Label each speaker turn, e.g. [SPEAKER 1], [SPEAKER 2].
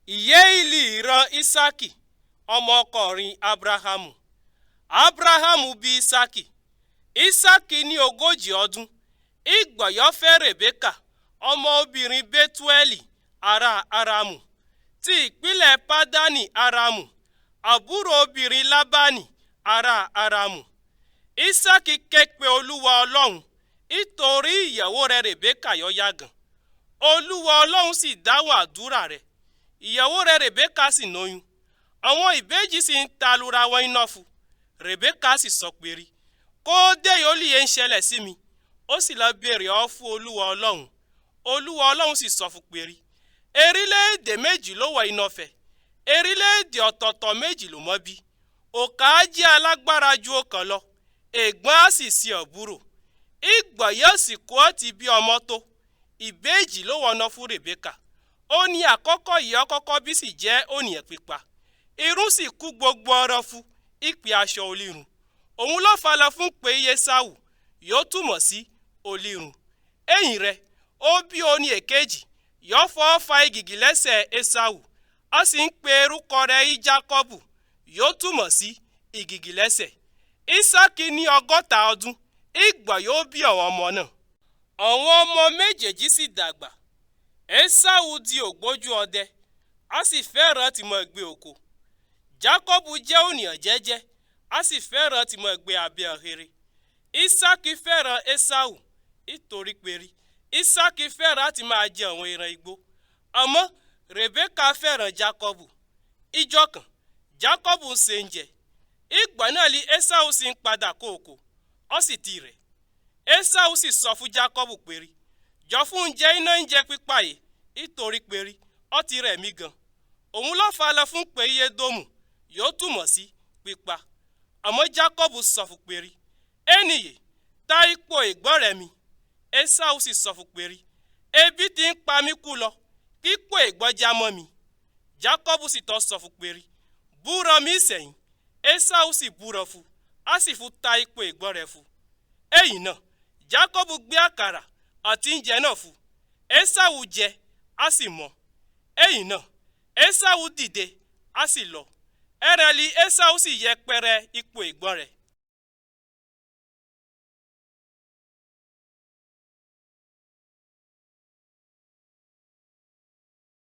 [SPEAKER 1] Ìyéìlì ìran Ísákì, ọmọkọ̀rin Ábúráhámù. Ábúráhámù bí Ísákì. Ísákì ní 40 ọdún, ìgbà yó fẹ́ Rèbékà, ọmọbìnrin Bẹ́túélì ará Árámù, ti ìpìlẹ̀ Pàdánì Árámù, àbúrò obìnrin Lábánì ará Árámù. Ísákì ké pe Olúwa Ọlọ́run nítorí ìyàwó rẹ̀ Rèbékà yó yàgàn. Olúwa Ọlọ́run sì dáhùn àdúrà rẹ̀. Ìyàwó rẹ̀ Rèbékà sì lóyún. Àwọn ìbejì sì ń ta lura wọn ìnọ̀fun. Rèbékà sì sọ pé, kó dé yìí ń ṣẹlẹ̀ sí mi. Ó sì lọ béèrè ọ́ fún Olúwa Ọlọ́run. Olúwa Ọlọ́run sì sọ fún pé, erílẹ̀-èdè méjì ló wọ ìnọ̀fẹ́, erílẹ̀-èdè ọ̀tọ̀ọ̀tọ̀ méjì ló mọ́ bí. Ọ̀kan á jẹ́ alágbára ju ọ̀kan lọ, ẹ̀gbọ́n á sì ṣe àbúrò. Ìgbà yóò sì kó ọtí bí ọmọ tó, ìbejì ló wọná fún Rèbékà. Ó ní àkọ́kọ́ yìí ọkọ́kọ́ bí sì jẹ́ ònìyàn pípa. Irun sì kú gbogbo ọrọ̀ fún ìpè aṣọ olírun. Òun ló falẹ̀ fún pé Ésáù yóò túmọ̀ sí olírun. Ẹ̀yìn rẹ̀, ó bí oní èkejì, yóò fọ́ fa ìgìgì lẹ́sẹ̀ Ésáù. Ó sì ń pe orúkọ rẹ̀ í Jákọ́bù, yóò túmọ̀ sí ìgìgì lẹ́sẹ̀. Ísákì ní 60 ọdún, ìgbà yóò bí àwọn ọmọ náà. Àwọn ọmọ méjèèjì sì dàgbà. Ésáù di ògbójú ọdẹ, á sì fẹ́ràn tí mọ́ gbé oko. Jákọ́bù jẹ́ ònìyàn jẹ́jẹ́, á sì fẹ́ràn tí mọ́ gbé abẹ́ ahéré. Ísákì fẹ́ràn Ésáù nítorí pé Ísákì fẹ́ràn láti máa jẹ àwọn ẹran igbó. Àmọ́ Rèbékà fẹ́ràn Jákọ́bù. Ijọ́ kan, Jákọ́bù ń se oúnjẹ. Ìgbà náà li Ésáù sì ń padà kó oko, ó sì ti rẹ̀. Ésáù sì sọ fún Jákọ́bù pé, jọ fún oúnjẹ iná oúnjẹ pípa yìí, nítorí pé ó ti rẹ̀ mí gan. Òun ló falẹ̀ fún pé Édómù yóò túmọ̀ sí pípa. Àmọ́ Jákọ́bù sọ fún pé, ẹnìyè, ta ipò ẹ̀gbọ́n rẹ̀ mi. Ésáù sì sọ fún pé, ebi ti ń pa mí kú lọ, kípò ẹ̀gbọ́n já mọ́ mi. Jákọ́bù sì tọ́ sọ fún pé, búra mi sẹ́yìn. Ésáù sì búra fún, á sì fún ta ipò ẹ̀gbọ́n rẹ̀ fún. Ẹ̀yìn náà, Jákọ́bù gbé àkàrà àti oúnjẹ náà fún. Ésáù jẹ, á sì mọ̀. Ẹ̀yìn náà, Ésáù dìde, á sì lọ. Ẹrẹ̀lì Ésáù sì yẹpẹrẹ ipò ẹ̀gbọ́n rẹ̀.